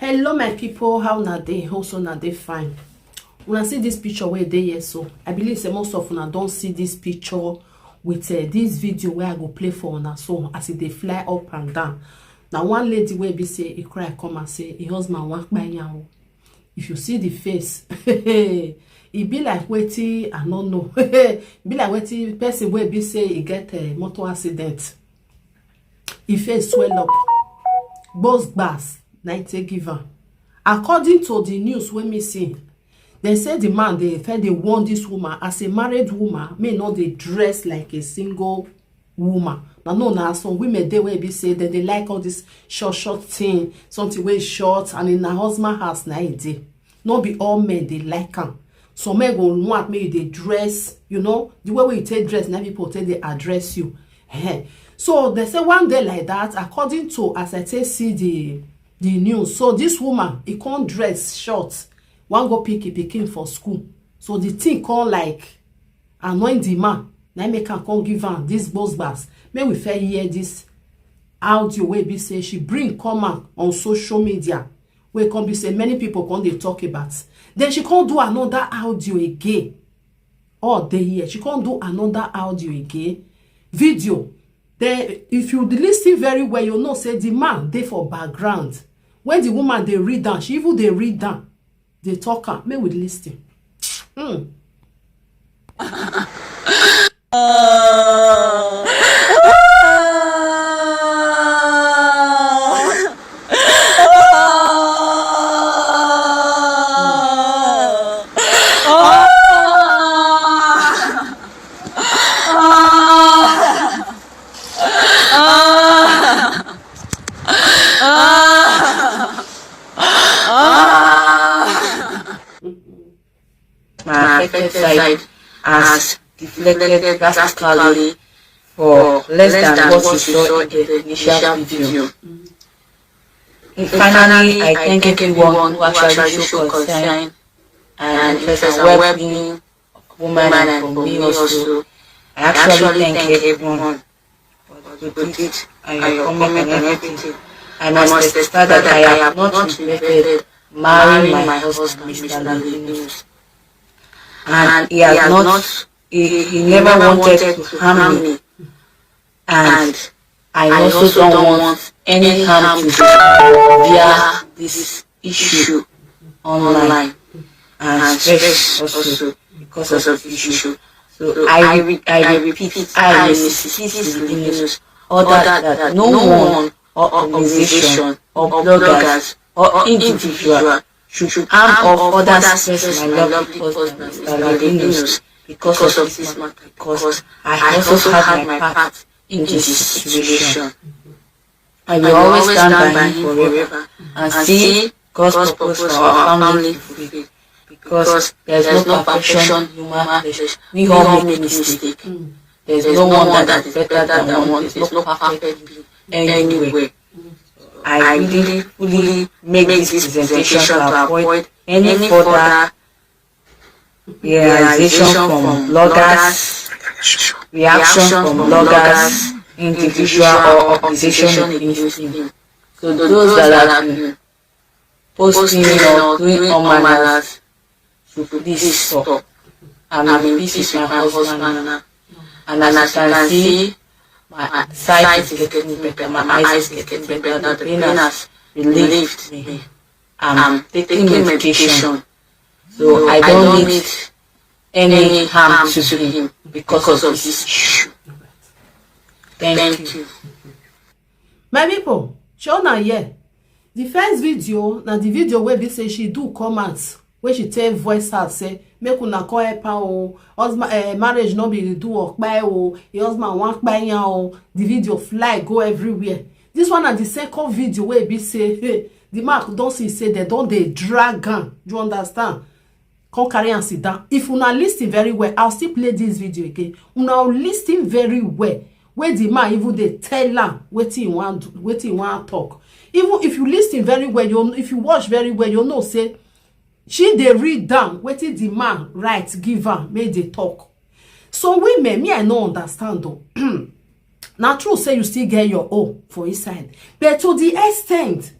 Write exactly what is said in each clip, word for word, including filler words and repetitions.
Hello my people, how una dey? Hope so una dey fine. Una see this picture wey dey here so, I believe say most of una don see this picture with uh, this video wey I go play for una so, as e dey fly up and down. Na one lady wey be say e cry come and say e husband wan kpai yan o. If you see the face, e be like wetin I no know. E be like wetin person wey be say e get uh, motor accident. E face swell up, gbos gbas na e take give am. According to the news wey me see, dem say the man dey first dey warn this woman as a married woman, make e no dey dress like a single woman. Na no, na some women dey wey be say dem dey like all this short short thing, something wey short, and in her husband house na e dey. No be all men dey like am. Some men go want make you dey dress, you know, the way wey you take dress na people take dey address you. Ehen. So dem say one day like that, according to as I take see the the news, so this woman e come dress short, wan go pick im pikin for school. So the thing come like annoy the man, na im make am come give am this gbos gbas. Make we first hear this audio wey be say she bring come out on social media, wey come be say many people come dey talk about. Then she come do another audio again. All dey here, she come do another audio again, video. Then if you listen very well, you know say the man dey for background. When the woman dey read am, she even dey read am, dey talk am. Make we listen. Hmm. My affected side has deflected drastically for less than what you saw in the initial video. Finally, I thank everyone who actually showed concern and interest and well-being of women and for me also. I actually thank everyone for the good deeds and your comment and everything. I must testify that I have not regretted marrying my husband, Mister Linus. And he has not, he, he never wanted to harm me. And I also don't want any harm to be via this issue online and stress also because of this issue. So I, re- I repeat, I, Missus Peace Linus, order that no one or organization or bloggers or individual should harm or further stress my lovely husband, Mister Linus, because of this matter, because I also had my part in this situation. I will always stand by him forever and see God's purpose for our family fulfilled, because there is no perfection in human flesh. We all make mistake. There is no one that is better than one. There is no perfect being anywhere. I really fully make this presentation to avoid any further realization from bloggers, reaction from bloggers, individual or organization against me. So those that have been posting or doing all manners should please stop. I'm in peace with my husband now. And as you can see, my sight is getting better, my eyes is getting better. The pain has relieved me. I'm taking medication. So I don't need any harm to him because of this issue. Thank you. My people, shey una hear? The first video na the video wey be say she do come out, wey she take voice out say make una come help her o, husband, eh, marriage no be do or kpai o, your husband wan kpai yan o. The video fly go everywhere. This one na the second video wey be say, hey, the man don see say dem don dey drag am. You understand? Come carry am sit down. If una listen very well, I'll still play this video again. Una listen very well. Wey the man even dey tell am wetin he wan do, wetin he wan talk. Even if you listen very well, you, if you watch very well, you know say she dey read down wetin the man write give am make dey talk. So women, me I no understand o. Na true say you still get your own for inside, but to the extent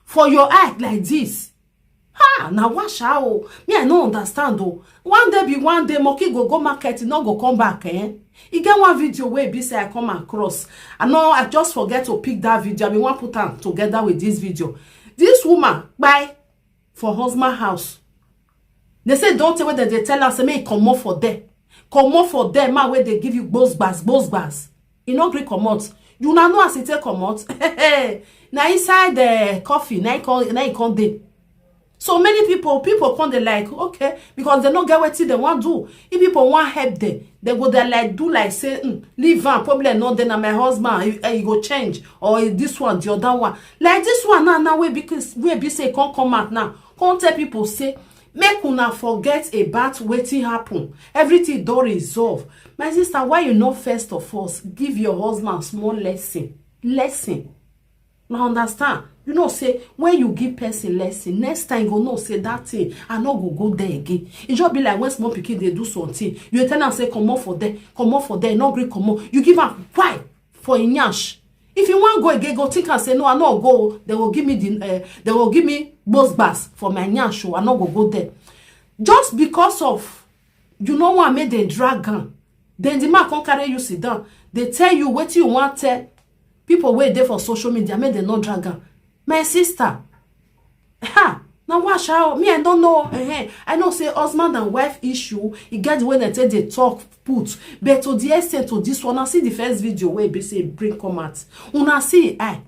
for your eye like this. Ha, na washa o. Me, I no understand o. One day be one day, monkey go go market, e no go come back, eh? E get one video wey be say I come across. I know I just forget to pick that video. I bin wan put am together with this video. This woman kpai for husband house. They say don't tell wey dem dey tell am say make e comot for there. Comot for there, man wey dey give you gbos gbas, gbos gbas. E no gree comot. You na know as e take comot. Na inside the coffin na e come, na e come dey. So many people, people come dey like, okay, because they no get wetin they wan do. If people wan help them, they go dey like do like say, mm, leave am, problem no dey, na my husband, e, e go change, or this one, the other one. Like this one now, now wey be, wey be say e come come out now, come tell people say, make una forget about wetin happen. Everything don resolve. My sister, why you no first of all give your husband small lesson? Lesson. Una understand? You know say when you give person lesson, next time you go know say that thing, I no go go there again. E just be like when small pikin dey do something, you tell am say comot for there, comot for there, e no gree comot. You give am why for im nyash. If you wan go again, go think am say, no, I no go. They go give me the, uh, they go give me gbos gbas for my nyash o, I no go go there. Just because of you no wan make dem drag am, then the man come carry you sit down, dey tell you wetin you wan tell people wey dey for social media, make dem no drag am. My sister, ha, na washa o. Me, I don't know. Eh, I know say husband and wife issue, e get the way dem take dey talk put, but to the extent to this one, I see the first video wey be say bring come out. Una see, eh,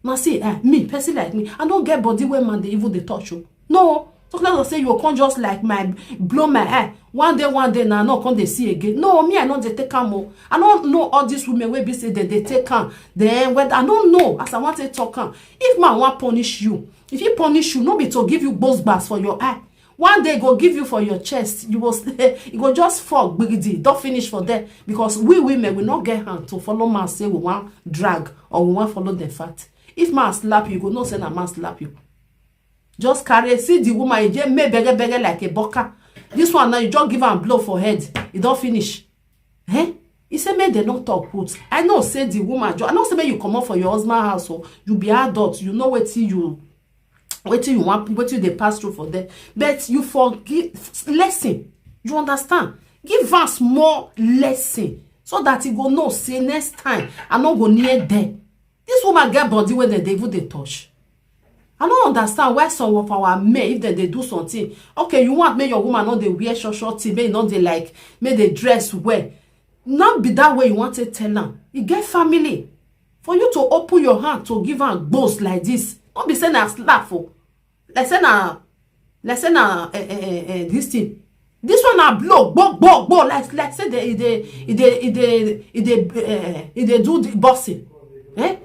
na see, eh, me, person like me, I no get body wey man dey even dey touch o. No, talk less of say you come just like my, blow my eye. One day, one day, na no come dey see again. No, me, I no dey take am o. I no know all these women wey be say dem dey take am. Then when I no know as I wan take talk am. If man wan punish you, if he punish you, no be to give you gbos gbas for your eye. One day go give you for your chest, you go e go just fall gbigidi, don finish for there, because we women, we no get hand to follow man say we wan drag or we wan follow dem fight. If man slap you, you go know say na man slap you. Just carry, see the woman, e dey make bege bege like a boka. This one now, you just give am blow for head, e don finish. Eh? He say make dem no talk put. I know say the woman, I know say make you comot for your husband house o. You be adult, you know wetin you, wetin you wan, wetin you dey pass through for there. But you forgive, lesson. You understand? Give am small lesson so that he go know say next time I no go near there. This woman get body wey dem dey even dey touch. I no understand why some of our men, if dem dey do something, okay, you want make your woman no dey wear short short thing, make e no dey like, make dey dress well. No be that way you wan take tell am. E get family. For you to open your hand to give am gbos like this, no be say na slap o. Like say na, like say na, eh, eh, eh, eh, this thing. This one na blow, gbo, gbo, gbo, like, like say dey, e dey, e dey, e dey, e dey, eh, e dey do the boxing. Eh?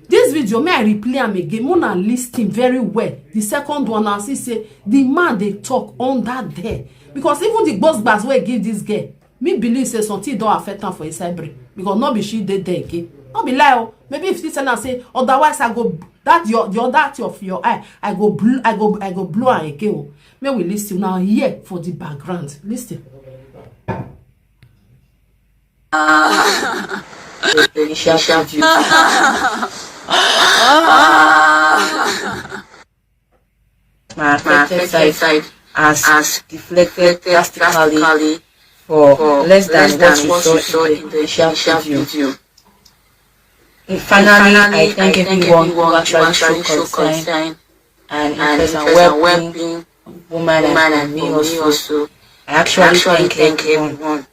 This video, may I replay am again. Una listen very well. The second one, I see say the man dey talk under there. Because even the gbos gbas wey give this girl, me believe say something don affect am for inside brain. Because no be she dey there again. No be lie o. Maybe if she tell am say, otherwise I go, that your, your, that of your eye, I go bl-, I go, I go blow am again o. Make we listen now here for the background. Listen. The initial video. My affected side has deflected drastically for less than what you saw in the initial video. And finally, I thank everyone who actually showed concern and interest and well-being, woman and me also. I actually thank everyone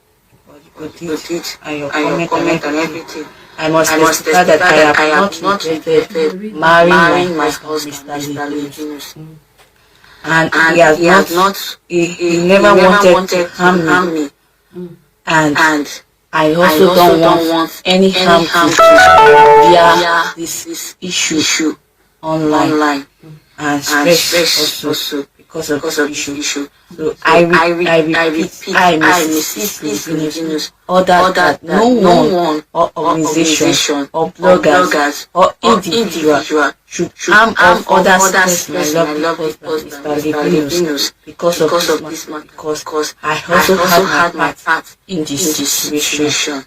for the good deed and your comment and everything. I must testify that I have not regretted marrying my husband, Mister Libinus. And he has not, he, he never wanted to harm me. And I also don't want any harm to via this issue online and stress also because of this issue. So I, re-, I repeat, I, Missus Libinus, order that no one or organization or bloggers or individual should harm or further stress my lovely husband, Mister Libinus, because of this matter, because I also had my part in this situation.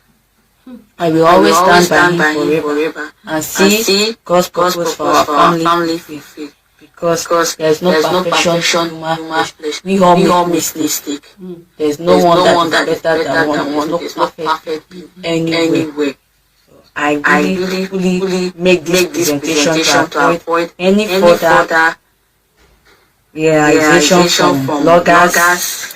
I will always stand by him forever and see God's purpose for our family fulfilled, because there's no perfection in human flesh. We all make mistake. There's no one that is better than one. There's no perfect people anywhere. I really, really make this presentation to avoid any further realization from bloggers,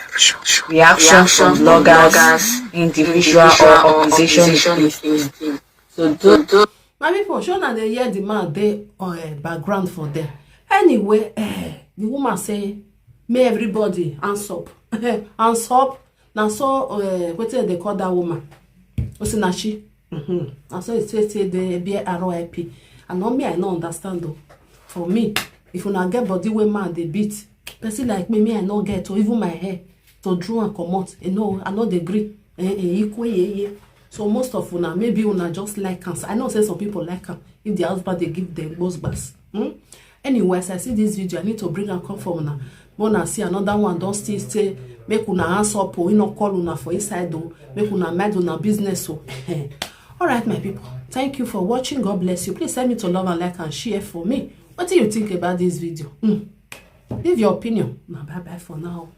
reaction from bloggers, individual or organization against them. So don't My people, sure na dey hear the man dey uh, background for there. Anyway, uh, the woman say, may everybody hands up. Hands up. Na so uh, wetin they call that woman? Osinachi. Mm-hmm. Na so it say say they be R I P. And not me, I no understand though. For me, if una get body wey man dey beat, person like me, me I no get to even my hair to draw and comot. You know, I no dey gree. Eh, eh, ikwe ye ye. So most of una, maybe una just like am. I know say some people like am if their husband dey give them gbas gbas. Hmm? Anyway, as I see this video, I need to bring am come for una. But una see another one don still say make una hands up o, he no call una for inside o, make una mind una business o. All right, my people, thank you for watching. God bless you. Please help me to love and like and share for me. What do you think about this video? Hmm. Leave your opinion. Na bye bye for now.